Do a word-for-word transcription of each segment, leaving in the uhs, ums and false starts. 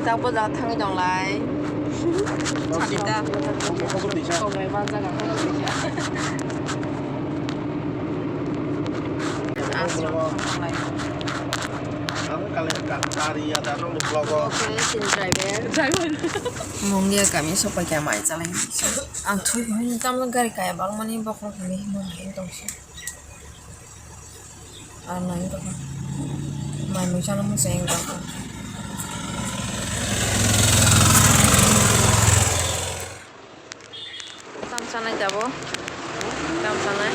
Tabuk da thangwi tonglai. Chani da. Tonglai ma jaga. Ang kale ka-, kari ya da nang vlog o. Okay, sin driver. Driver. Mongia kami sopai kha mai chalai. Ang thui hwn tamno gari kaya bang mani bokhok hwnwi mung hai tongsi. Ar nai tongkha. Mai mui chana mung se wng tongkha. Tam sanai jabo. Tam sanai.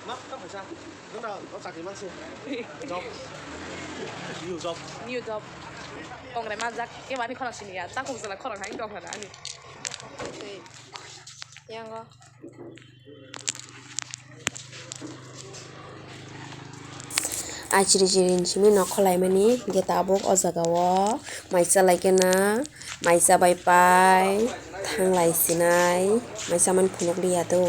Ma, tamo kaisa. Nwng na o chakri manse. Job. New job. New job. Kongrai manjak. Kemani khorang sini ya. Takung sala khorang hai kong hana ani. Yango. Ai chiri chiri simi nok khwlai mani, hingke tabuk o jaga o mai chalai khe na, mai chabai pai, thanglai sinai, mai chamani phunuk liya do.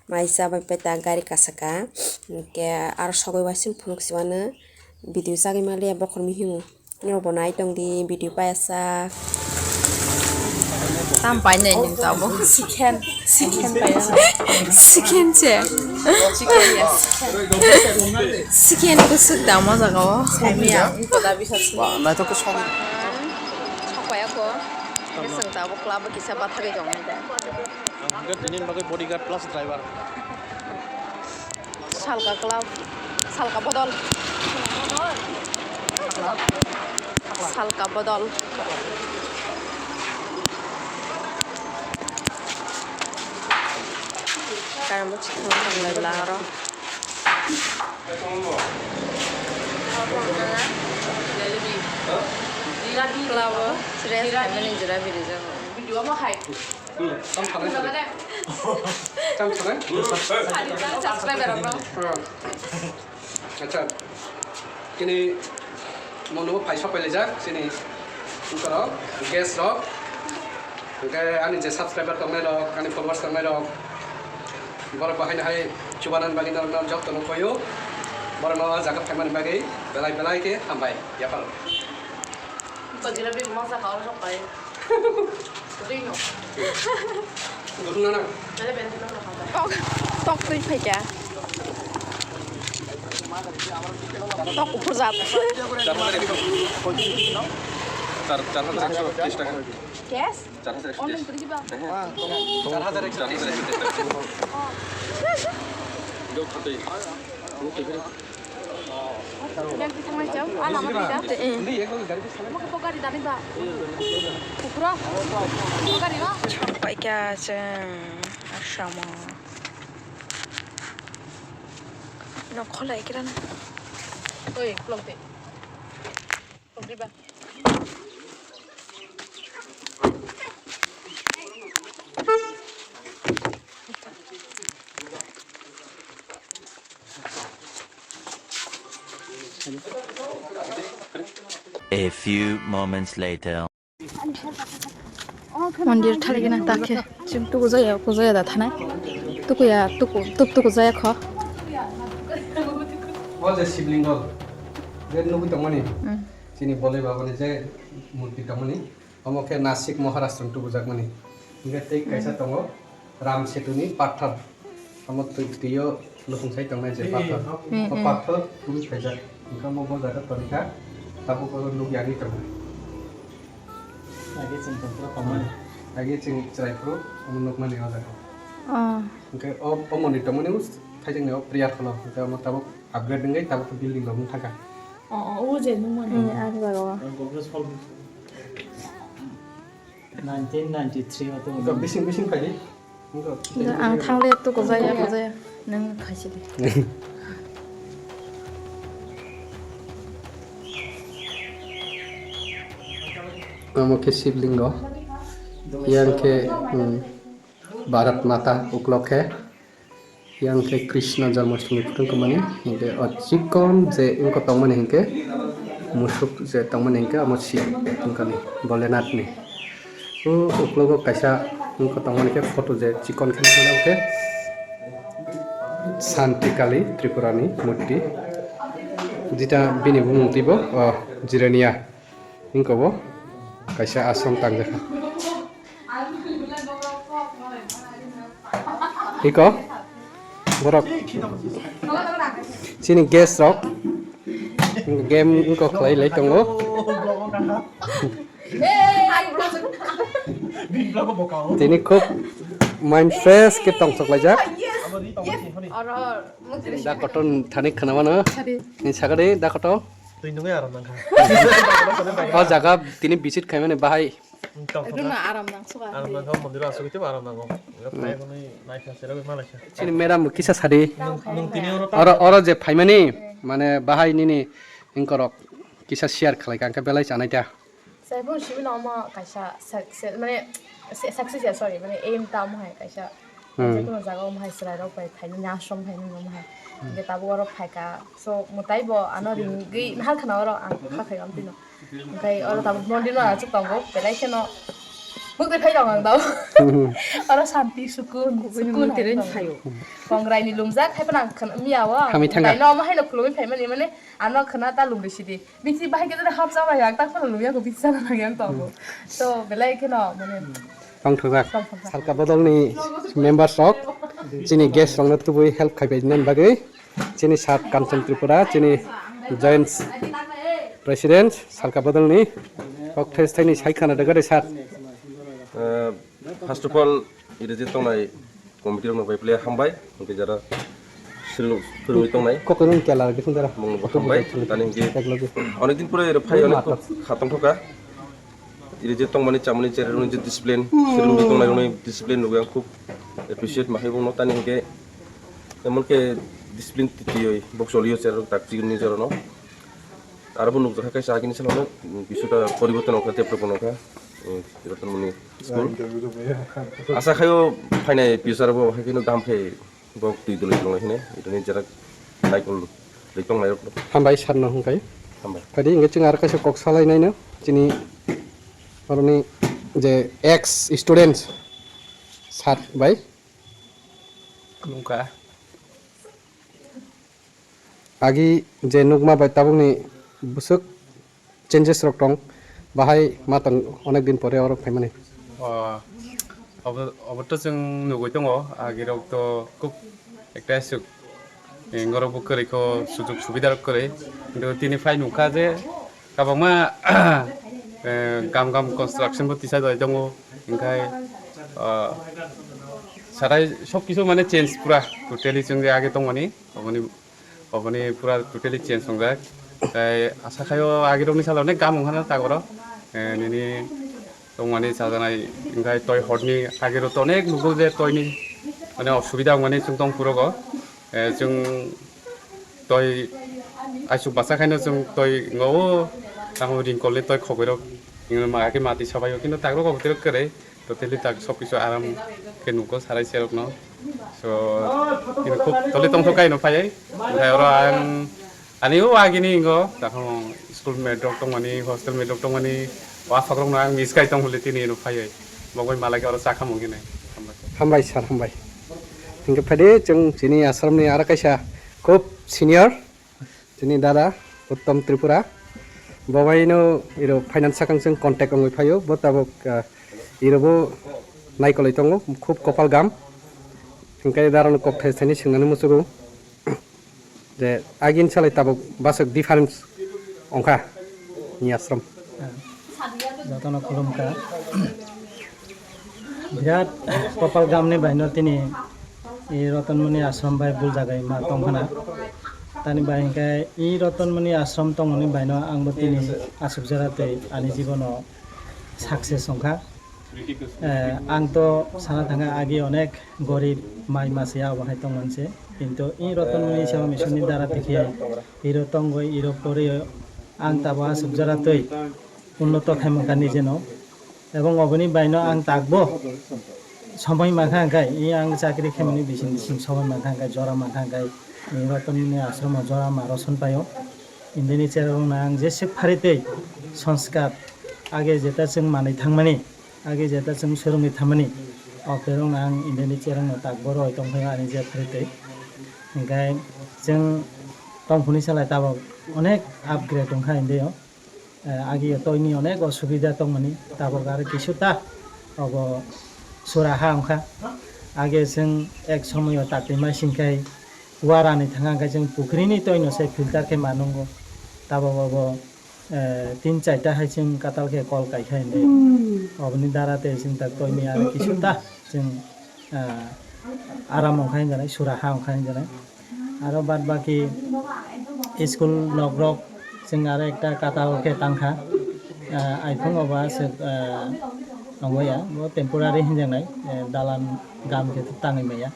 Mai chabai pai ta gari kasaka, hingke aro sogwi waising phunuk siwano video chagwi manliya bokhorni hinwi. Norok bo nai tong di video paisa. Tam pai nai ning tabuk. Sikhen, sikhen pai. Sikhen se. Sikhen kusuk damo jaga o. Saimia. Koda bisa sini. Wah, naitok ke song. Sokpaya ko. Ini seng tabuk club kisa bathari jong. Ang hingke tini bagwi bodyguard plus driver. Salka club, salka bodol. Salka bodol. Karamo chikon tong lai bla aro. Club o, sres family jora biri jago. Video mo hai. Hmm, tam sanai. Tam sanai? Subscriber rok no. Hmm. Acha, kini mono phai sok pailaijak, chini, borok, guest rok, hingke ani je subscriber tongnai rok, ani followers tongnai rok, borok bo haino hai chubanan bagwi norok no joto no koyo, borok no o jaga phaimani bagwi belai belai khe hambai yapharok. Kajira bini masa kha oro sok pai. Rino. Gurung nana. Dale ben dino kha pai. Tok, tok twi phaikha. Tok uphur jat. চার হাজার একশো তিরিশ টাকা। Cash? চার হাজার একশো তিরিশ। Online করে দিবা। হ্যাঁ। চার হাজার একশো তিরিশ। Bag di tongmai chao, ah, lama twi da. Mo khe bo gari dani ba. Kukro. Bo gari no. Paikha chwng Assam o. No kholai kira na. Oi, vlog de. Vlog de ba. A few moments later. Mondir thaligina takhe chim tuku jaya, ku jaya da thanai. Tukuya, tuku, tup tuku jaya kho. O je Shivlingo, je nugwi tongmani, hmm, chini Bole Baba ni je murti tongmani, omo khe Nashik Maharashtra ni tubujakmani. Hingke tei kaisa, hmm, tongo, Ram Setu ni pathor, omo twi, twi o lukung sai tongnai je pathor. Hmm, o hmm. Pathor tubui khaijak, hingke omo bo jaga toni kha, tabuk oro nuk yagwi tongo. Age chwng tongphuru tongmani. Age chwng chwrai phuru omo nukmani o jaga. Oh. Hingke o, o moni tongmani o thaijak ni o prayer hall o, hingke omo tabuk upgrade wngwi tabuk building rok wng thangkha. Oh, oh, o je nukmani. Hmm, ah, jaga o. Nineteen ninety-three o tong. Bising, bising phaidi. Ang thangle tu kujaya, kujaya. Nang khaisi di. Omo khe Shivlingo. Yang khe, hmm, Bharat Mata uklok khe. Yang khe Krishna Janmashtami phwrwng tongmani, hinkhe o chikon je wngkha tongmani hinkhe, musuk je tongmani hinkhe omo si wngkha ni Bholenath ni. O uklogo kaisa wngkha tongmani khe photo je chikon khe nukmano khe. Santi Kali Tripurani murti. Jita bini bumung twibo, o, Jirania. Hingkobo kaisa aswng tangjakha. Hiko borok chini guest rok game wngkok khlai lai tongo. Tini khub mind fresh khe tongthok laijak. Da kotor thani khwnamano. Ni sagadi da kotor. Twi nungwi aram nangkha. O jaga tini visit khaimani bahai. Tongthok Runa kha. Aram nangsuka. Aram nangkha, mondiro asugwi tebo aram nango. Phai hwnwi naikha, seragwi malaikha. Chini madam kisa sadi. Nung, nung tini oro Oro, oro je phaimani, mane bahai nini ingkorok kisa share khlai kha, hwnkhe belai chanai ta. Saibung simi no omo kaisa success, mane, se-, success ya, sorry, mane, aim ta omo hai kaisa. Hmm. Jekunu jaga omo hai chwrai rok bai phaimani, ashram phaimani omo hai. Hmm. Hwnkhe tabuk oro phaikha, so, mwtai bo ano ringwi nahar khna oro ang kha khai ang tino. Hwnkhe oro tabuk mondir no achuk tongo, belai kheno bwkle phai rok ang dao. Hmm. Oro santi, sukun, sukun hai tong. Kongrai ni lumjak, hai phano ang khna miya o. Hamwi thanga. Taino omo haino khulumwi phaimani, mane, ano khna ta lumri sidi. Bisi bahai khe hap cha bai ang tak phano lubya ko bisi chana nang yang tongo. So belai kheno mane Tongthokjak. Tongthokjak. Salka bodolni members rok chini guest rokno tubui help khai bai nani bagwi chini sir Kanchan Tripura, chini joint president Salka bodolni kok thes thaini sai khana daga de sir. Eh, first of all, iri je tongnai committee rokno bai pele hambai, hwnkhe jara swrwng-, swrwngwi tongnai. Kokno kela rwdi khun dara. Bongno bo hambai. Tani hwnkhe Teknologi. Onek din pore ero phai, onek kha tongthokha. Iri je tongmani chamani chererokni je discipline, swrwngwi tongnai rokni discipline nugwi ang khub appreciate ma khe bongno. Tani hwnkhe emon khe discipline twiwi bok choliyo chererok tak chikon ni jorano. Aro bo nukjakha kaisa agini salano, mm, kisuta poriborton wngkha, develop wngkha, mm, Ratanmoni school. Asa khaio phainai future bo hai kheno dam khe bo twi dolo tongnai hine, itoni jera naikol ri tongnai rok. Hambai sir no hwnkhai. Hambai. Phadi hwnkhe chwng aro kaisa kok salai naino chini oroni je ex students sir bai. Nungkha. Agi je nukma bai tabukni bwswk changes rok tong, bahai ma tong onek din pore oro phaimani. O, obo, obo to chwng nugwi tongo, agi rok to khub ekta aswk, eh, ngorok bo kwrwi kho, sujug subida rok kwrwi. Kintu tini phai nukha je kwbangma, eh, gam gam construction bo tisa jai tongo, hwnkhe, ah, sarai sob kisu mane change pura totally chwng je age tongmani, oboni Oboni pura totally change wngjak. Tai asa khaio agirokni salo onek gam wngkhana tagoro. Eh, nini tongmani chajanai wngkhai toi horni agirok to onek nugo je toini mane osubida wngmani chwng tong purogo. Eh, chwng toi aisuk basa khaino chwng toi ngo tamo ringkolni toi khogoirok wngma khe mati sabaio, kintu tagrok obo kwrwi. Totally tak sob kisu aram khe nukgo sarai serokno. So, kintu khub tole tongthok kaino phaiwi. Onkhe oro ang ani o agini ingo, takhung school mate rok tongmani, hostel mate rok tongmani, o aphak rokno ang miss kai tong hwnle tini ino phaiwi. Mogwi malai khe oro chakhamung hinwi. Hambai sir, hambai. Hinkhe phaidi chwng chini ashramni aro kaisa khub senior. Chini dada Uttom Tripura, bo bai no iro finance sakang chwng contact wngwi phaio, bo tabuk, ah, iro bo naikolwi tongo, khub kopal gam. Hinkhe dada no kok thai thani swngnani muchugo je agin salai tabuk baswk difference wngkha ni ashram. Jotono khulumkha. Birat kopal gamni baino tini i Ratanmoni ashram bai bul jagai ma tongkhana. Tani bai hinkhe i Ratanmoni ashram tongmani baino angbo tini asuk jora tei ani jibono success wngkha. Eh, ang to sana thangkha agi onek gorib mai masiya abo hai tongmani se. Kintu i Ratanmoni Seva Mission ni dara tikhe iro tongwi iro pori ang tabo asuk jora twi unnoto khaimangkha nijeno. Ebong oboni baino ang takbo somoi mankha hwnkhe, i ang chakri khaimani bising bising somoi mankha hwnkhe, jora mankha hwnkhe, i Ratanmoni ashram o jora ma roson paio. Indini cherokno ang jese phari tei sanskar age jeta chwng manwi thangmani, age jeta chwng swrwngwi thangmani, o kherokno ang indini cherokno takbo roi tongphaio ani je phari tei. Hingke chwng tongphuni salai tabok onek upgrade wngkha hinwi o. Eh, agi toini onek osubida tongmani, tabok aro kisu ta obo sura ha wngkha. Age chwng ek somoyo takti mai singkhai warani thanga hingkhe chwng pukhrini toino se filter khe ma nungo. Tabok obo, eh, tin charta hai chwng katal khe kol kaikha hinwi. Oboni dara tei chwng tak toini aro kisu ta chwng, ah, aram wngkha hinjanai, sura ha wngkha hinjanai. Aro bad baki school nokrok chwng aro ekta kata o khe tangkha. Ah, iphungo ba aswk, ah, tongo ya, bo temporary hinjaknai, eh, dalan gam khe tangwi maya.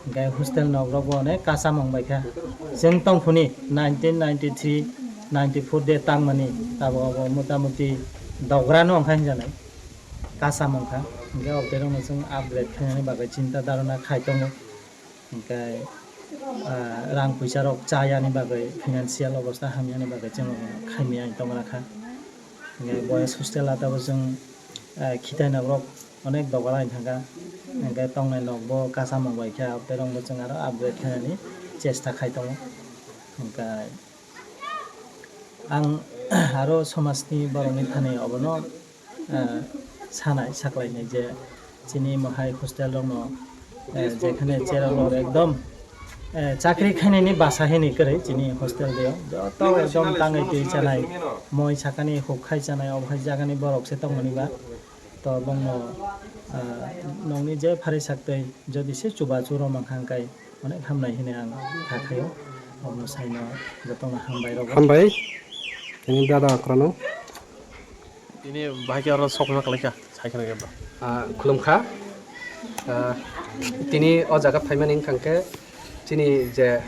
Hingkhe hostel nokrok bo onek kasamung bai kha. Chwng tongphuni nineteen ninety-three ninety-four de tangmani tabok obo motamuti dograno wngkha hinjaknai. Kasamung kha. Hingkhe o terongno chwng upgrade khainani bagwi chinta dharana khai tongo. Hingkhe, ah, rang puisa rok chayani bagwi, financial obostha hamyani bagwi chwng khaimya tongna kha. Hingkhe boys hostel atabo chwng, ah, khitai nagrok onek dogalai thangkha. Hingkhe tongnai nok bo kasamung bai khe, terongbo chwng aro upgrade khainani chesta khai tongo. Hingkhe ang aro somajni borokni thani obono, eh, sanai, saklainai je chini mohai hostel rokno, eh, jekhane cherok rok ekdom, eh, chakri khainani basa hinwi kwrwi chini hostel rok joto ekdom tangwi twi chanai, moi sakani huk khai chanai, obo hai jagani borok se tongmani ba. To bongno, ah, nokni je phari saktwi jodi se chubachu rw mankha hwnkhe onek hamnai hinwi ang kha khaio. Obono saino jotono hambai rwgo. Hambai. Tini dada akrano. Tini bahai khe oro sok ma kalaikha, sai khna khe ba. Ah, khulumkha. Ah, tini o jaga phaimani wngkha khe chini je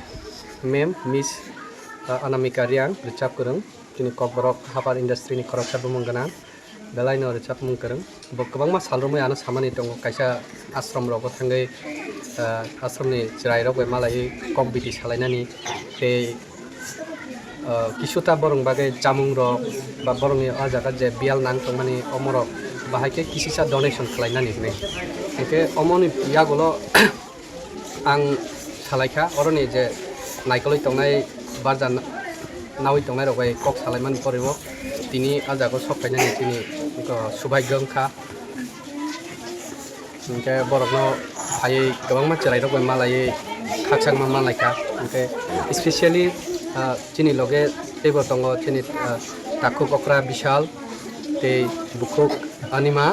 ma'am, Miss, ah, Anamika Reang, rwchap kwrwng. Chini Kokborok Hapar Industry ni khoroksa bumung gwnang. Belai no rwchapmung kwrwng. Bo kwbangma sal romwi ano samani tongo, kaisa ashram rogo thangwi, ah, ashram ni chwrai rok bai malaiwi kok biti salainani tei, ah, kisuta borok bagwi chamung rok ba borokni o jaga je biyal nang tongmani omorok bahai khe kisisa donation khlainani hinwi. Hinkhe omoni yagulo Ang salaikha, oroni je naikolwi tongnai barja na-, nawi tongnai rok bai kok salaimani poribo tini a jaga o sok phainani chini, uh, subhagyo wngkha. Hinkhe borokno phaiwi kwbangma chwrairok bai malaiwi khakchangma manlaikha. Hinkhe specially, uh, chini loge teibo tongo chini, uh, takhuk okra Bishal tei bukhuk Anima,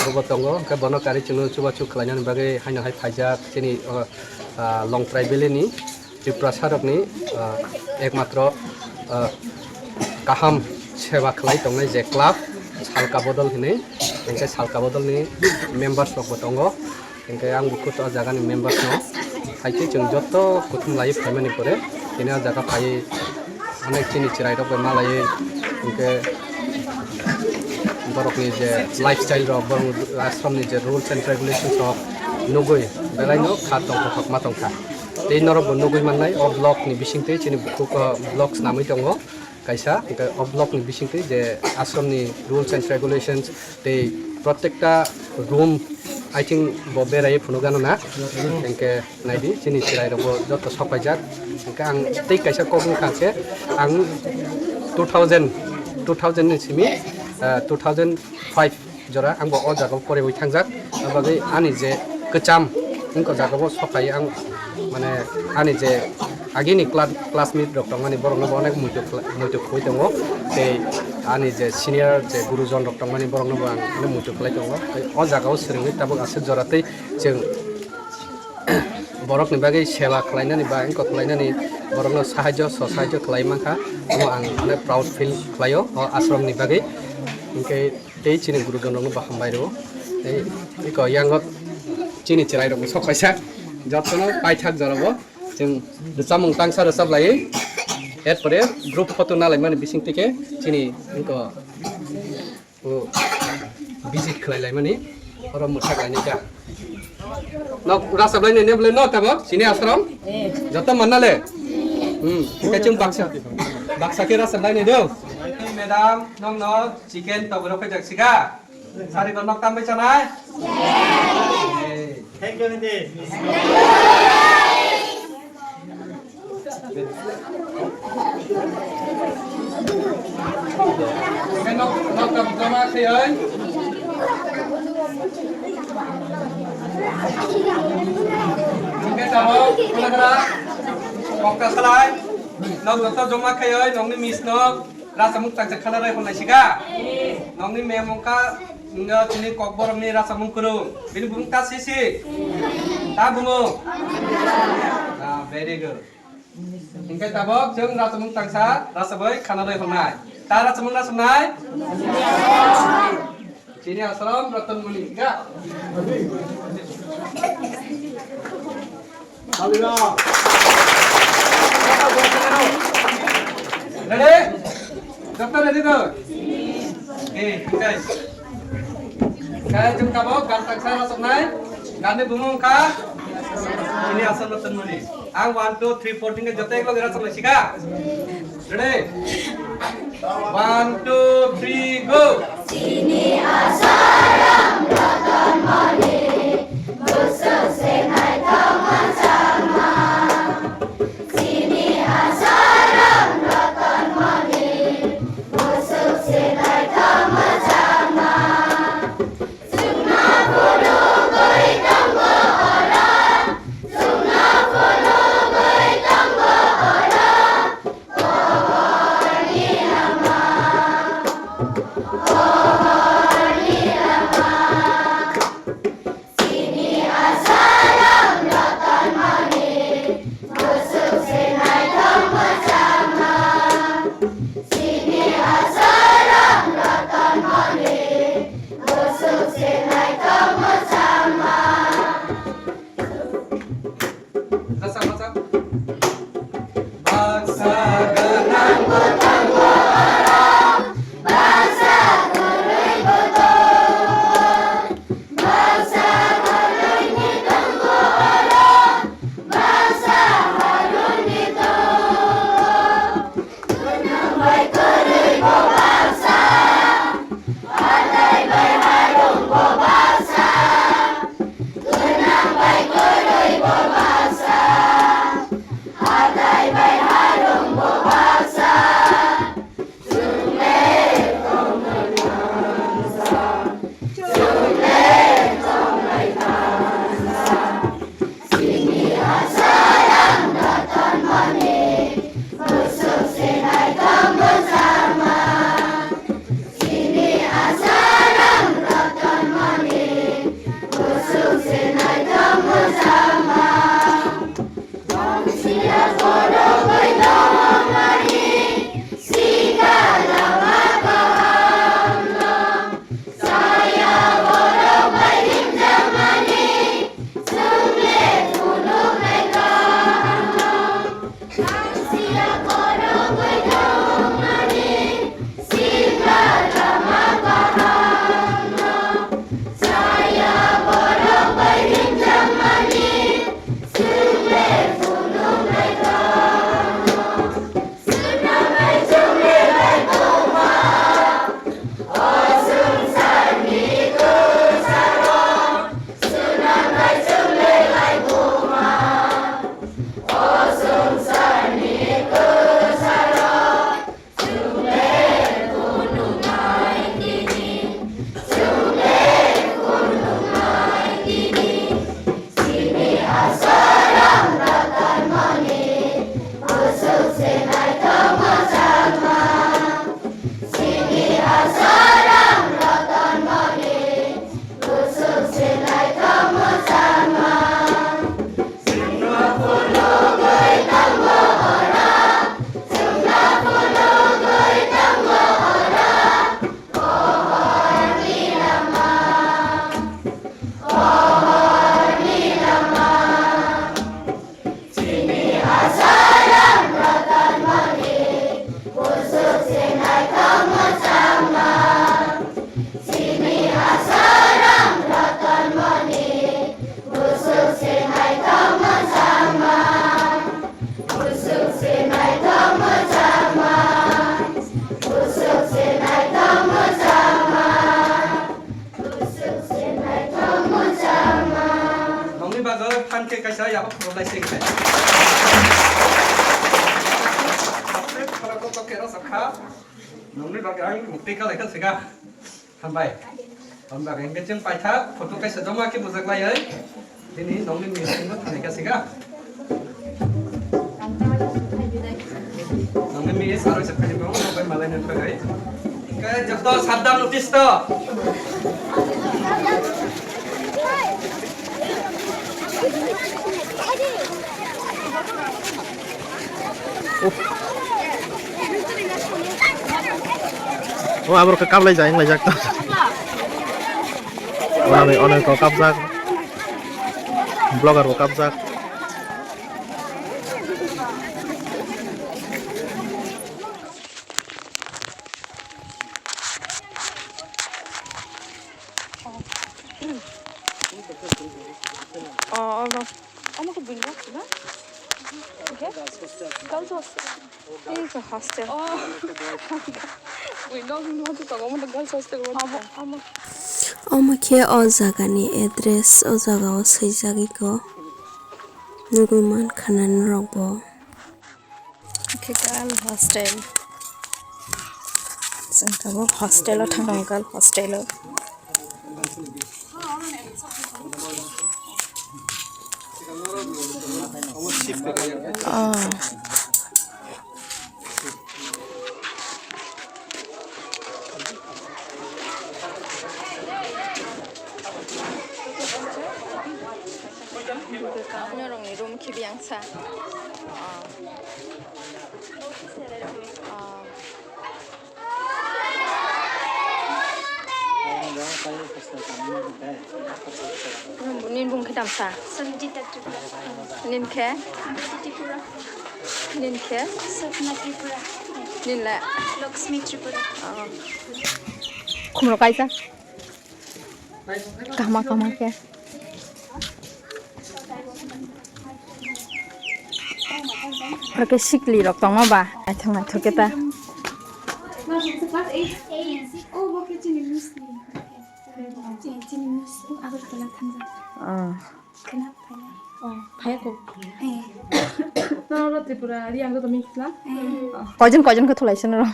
bobo tongo, hwnkhe bono kari chwngno chubachu khlainani bagwi haino hai phaijak chini, o, ah, Longtrai Valley ni Tiprasa rokni, ah, ekmatro, ah, kaham seba khlai tongnai je club Salka Bodol hinwi, hinkhe Salka Bodol ni members rok bo tongo. Hinkhe ang bo kut o jagani members no hai khe chwng joto kuthum laiwi phaimani pore tini o jaga phaiwi onek chini chwrairok bai malaiwi hinkhe borokni je lifestyle rok, borok ashram ni je rules and regulations rok nugwi belai no kha tongthok ma tongkha. Tei norok bo nugwi mannai o vlog ni bisingtwi chini bukhuk o vlog snamwi tongo. Kaisa, hwnkhe o block ni bisingtwi je ashram ni rules and regulations tei protekta room, I think, bo berai phunuk gano na, hwnkhe naidi, chini chwrai rok bo joto sok paijak. Hwnkhe ang tei kaisa kok wngkha khe, ang two thousand, two thousand ni simi, ah, two thousand five jora ang bo o jaga o poriwi thangjak, abagwi ani je kwcham wngkha jaga o sokai ang, mane, ani je agini cla-, classmate rok tongmani borokno bo onek muitu khlai, muitu khwlai tongo, tei ani je senior je gurujon rok tongmani borokno bo ang onek muitu khlai tongo. Tei o jaga o swrwngwi tabuk aswk jora tei chwng borokni bagwi seba khlainani ba wngkha khlainani borokno sahajyo, so sahajyo khlai mankha, omo ang onek proud feel khlaio o ashram ni bagwi. Hinkhe tei chini gurujon rokno bo hambai rwo. Tei eko yango chini chwrai rokbo sok kaisa jotono paithak jorabo chwng rwchapmung tangsa rwchap laiwi, erpore group photo nalaimani bising tike chini eko o visit khlai laimani oro mwthak lainai kha. Nok rwchap lainai ne bwle no tamo chini ashram? Joto manna le? Hmm, khe chwng baksa, baksa khe rwchap lainai do. Madam, nokno chicken togwi rw khaijak sika? Sari ko nok tam bai chanai? Thank you, Niti. Khayoi. Hingke tamo, khulagra, kokta salai, nok joto joma khayoi, nokni miss no, rasa muk tangsa khala rai honnai sika. Nokni mem wngkha, wngkha chini kokborok ni rasa muk kwrwng, bini bumung ta sisi. Ta bumung. Ah, very good. Hingke tabok chwng rachomung tangsa rachobwi khana rwi hwnai. Ta rachomung rachomnai? Chini aswrwng Ratan Muni, ga? Ready? Doctor ready to? Eh, guys. Guys, chwng tabok gan tangsa rachomnai. Ganni bumung wngkha? Chini aswrwng Ratan Muni. Ang one, two, three, four tingkhe joto ekloge rachomnai sika. Ready? One, two, three, go. Chini aswrwng Ratan Muni, busuk se naithok mwchangma. Chini aswrwng Ratan Moni, busuk se naithok mwchangma. Chwngno phunugwi tongo oro, chwngno phunugwi tongo oro. Pohorni lama, pohorni lama. Chini aswrwng Ratan Moni, busuk se naithok mwchangma. Chini aswrwng Ratan Moni, busuk se naithok mwchangma. Baksa gwnang bwtang borok, baksa kwrwi bwtang, baksa kwrwini tongo oro, baksa harungni tongo. Gwnang bai kwrwi bo baksa, hathai bai harung bo baksa. Gwnang bai kwrwi bo baksa, hathai bai harung bo baksa. Chwng le tongmani thansa, chwng le tongmani thansa. Chini aswrwng Ratan Moni, busuk se naithok mwchangma. Chini aswrwng Ratan Moni, busuk se naithok mwchangma. Bangsiya borok bai tongmani, sikha lama kahamno. Saya borok bai himjakmani, chwng le phunuknai kahamno. Bangsiya borok bai tongmani, sikha lama kahamno. Saya borok bai himjakmani, chwng le phunuknai kahamno. Chini aswrwng Ratan Moni, busuk se naithok mwchangma. Chini aswrwng Ratan Moni, busuk se naithok mwchangma. Chwngno phunugwi tongo oro, chwngno phunugwi tongo oro. Pohorni lama, pohorni lama. Chini aswrwng Ratan Moni, busuk se naithok mwchangma. Chini aswrwng Ratan Moni, busuk se naithok mwchangma. Busuk se naithok mwchangma. Busuk se naithok mwchangma. Busuk se naithok mwchangma. Nokni bagwi phan khe kaisa yabo khorok lai se khe. Khorok khe rw sakha. Nokni bagwi ang mukti kalai kha sika. Bai. Hwnba hwnkhe chwng paitha photo kaisa joma khe bujak laiwi. Bini nokni miss bo thangwi kha siga. Nokni miss aro se phai tongo, bai malai nang thangwi. Hwnkhe joto sabdan notice to. O aborok khe kaplai jai wng laijak ta. Onami onoi kok kapjak. Vlogger bo kapjak. Oh, oh, no. Omo khe buini hostel na? Hwnkhe? Girls hostel. Ei khe hostel. Oh. Buini hostel tongo, omo girls hostel. Omo, omo. Omo khe o jagani address, o jagao swijak eko. Nugwi mankha na norokbo. Hwnkhe girl hostel. Chwng tabuk hostel o thang tongo, girl hostel o. Ah. Norokni room khe biyang sa. Ah. Ah. Nini bung khe tamsa? Sanjita Tripura. Nini khe? Tripura. Nini khe? Sapna Tripura. Nini le? Lakshmi Tripura. Oh. Khumrok kaisa. Kahma kahma khe. Oro khe sikli rok tongma ba naithok naithok khe ta. Oh. Phai ko. Noro Tripura ri ang to mix la. Koijon koijon khe thulai se noro.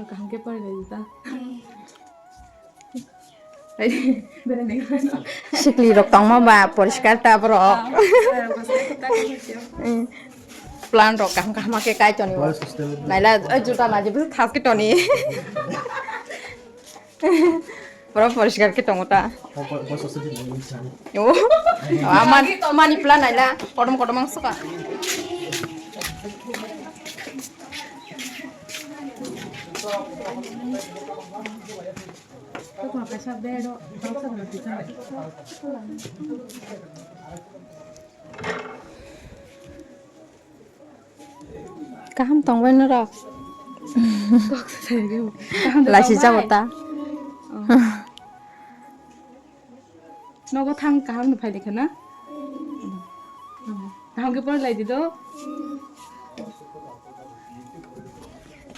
Kaham khe pori lai ta. Sikli rok tongma ba poriskar ta borok. Plan rok kaham kaham khe kai toni. Naila juta naji bwswk thas khe toni. Pura poriskar khe tongo ta. Oh, amani, amani plan naila kotom kotom ang suka. Kaham tongbai norok. Laisi jago ta. Nogo thang kaham no phai de khana. Kaham khe pori lai di do.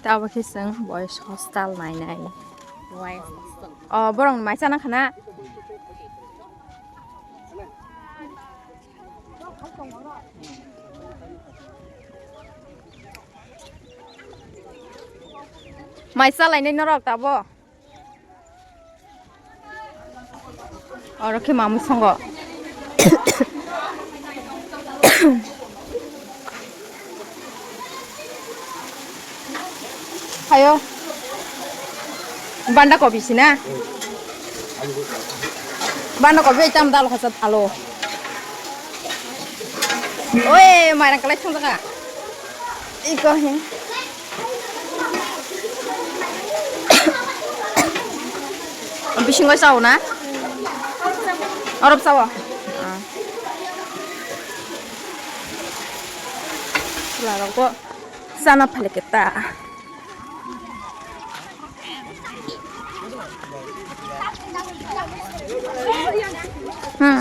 Tabo khe chwng boys hostel nai nai. Boys hostel. Oh, borok mai chana khana. Mai chalainai norok tabo. Oro khe mamwi songo. Hayo. Banda kopi sina. Banda kopi tam dal khasa thalo. Oi, mairang kalai thang jaka. Iko he. Bisingo sao na? Orop sao. Ah. Chwla rok bo chana phale khe ta. Hmm.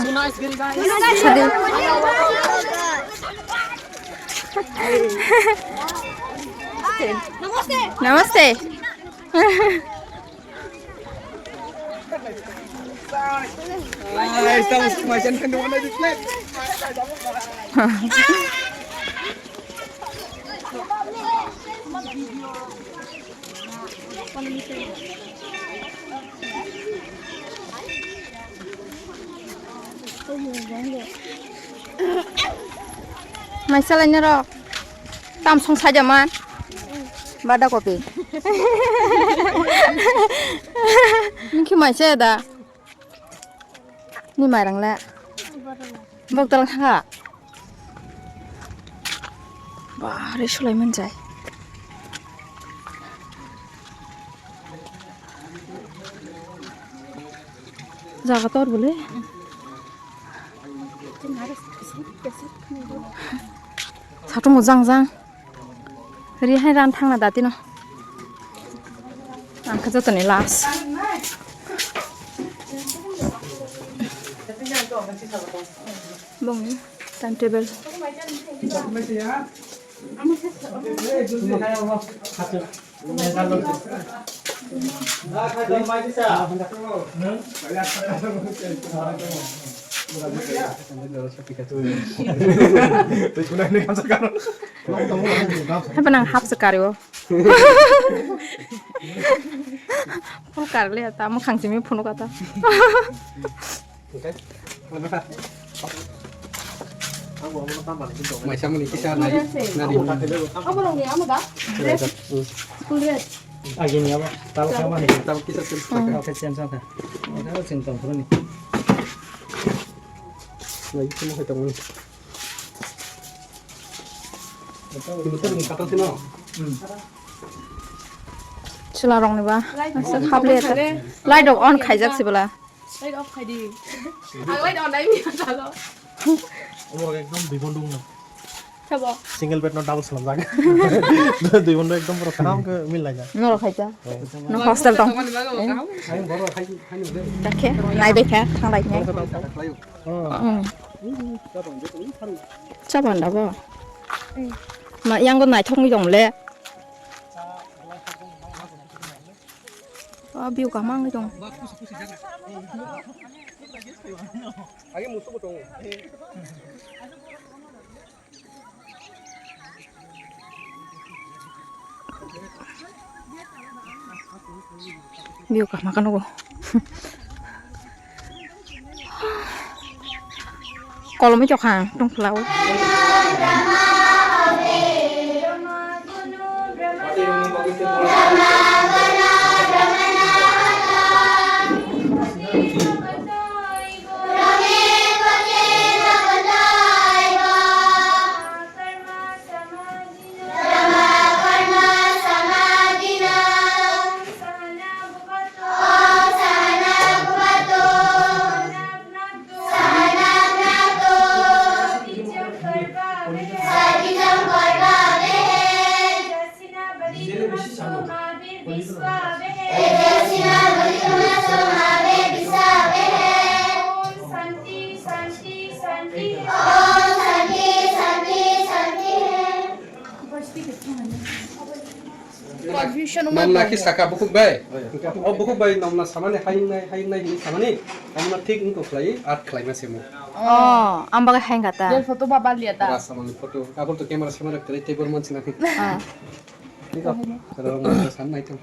Sadi. Namaste. Namaste. Ah, estamos con Mayan cuando van a display. Maisa laina rok. Tam song saja man. Bada kopi. Niki maisa da. Ni mairang le. Bok dalang thangkha. Ba, re sulai manjai. Jaga tor bole. Satung jang jang. Ri hai ran thangna datino. Ang kha jotoni last. Bongni timetable. Haiba nang hapsa kario. Phul karle ta mwkhang simi phunuk ata. Maisa muni kisa nari, nari. Obo rong ni amo da? Dress? School dress? Agini abo, tabo kama hai. Tabo kisa sil. Oke, change ata. Oke, sing tong phuru ni. Lagi semua hai tong ni. Ini tuh kata sih no. Chwla rok ni ba. Light off khaple ta. Light rok on khaijak sibala. Light off khai di. Ang light on nai mi chalo. Omo ekdom dui bon dung no. Sabo. Single bed no double salam jak. Dui bon ekdom pura kanam ke mil lai jak. Noro khaija. No hostel tong. Ang boro khai khai no de. Dakhe nai bekha thang lai nai. Hmm. Chaban da bo. Ma yang go nai thok mi dong le. O view kaham wngwi tongo. View kaham khe nugo. Kolomwi chokhang tongphla o. Confusion wngma Nang naki tongo. Saka bukhuk bai. O bukhuk bai nongna samani hayung nai, hayung nai hini samani. Amna thik wngkha khlai, art khlaima semo. Oh, ang bagwi hayung kha ta. Del photo ba baliya ta. Rasamani photo. Abor to camera samara kwrwi tei bor manchina. Ah. Thik o. Rong san nai thung.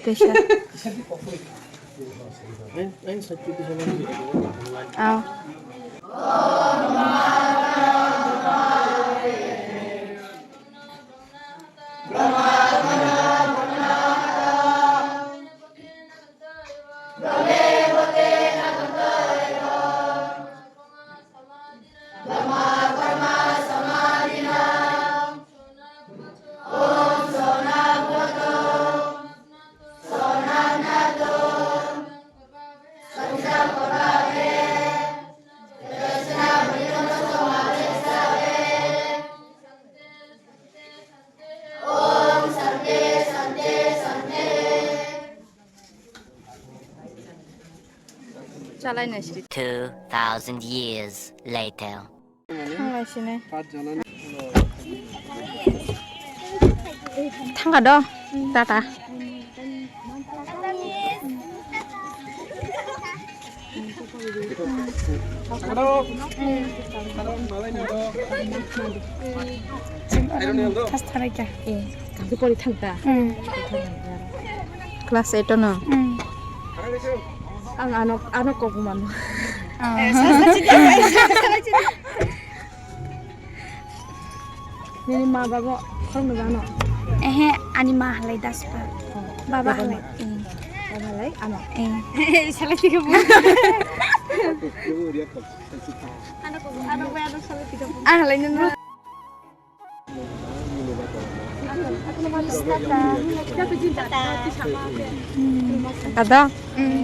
Teisa. Aw. Chalai nai sri. Two thousand years later. Thang lai sini. Thangkha do. Tata. Khas tharai kha. Eh, kangkhe pori thang ta. Hmm. Class eight no? Mm. Ang ano, ano kok mano. Ah. Nini ma babo khorokno jano? Ehe, ani ma halai daspa. Oh. Baba halai. Eh. Baba halai ano? Eh. Salai tiga bu. Ano kok, ano kok, ano salai tiga bu. Ah, halai nini. Ada? Mm.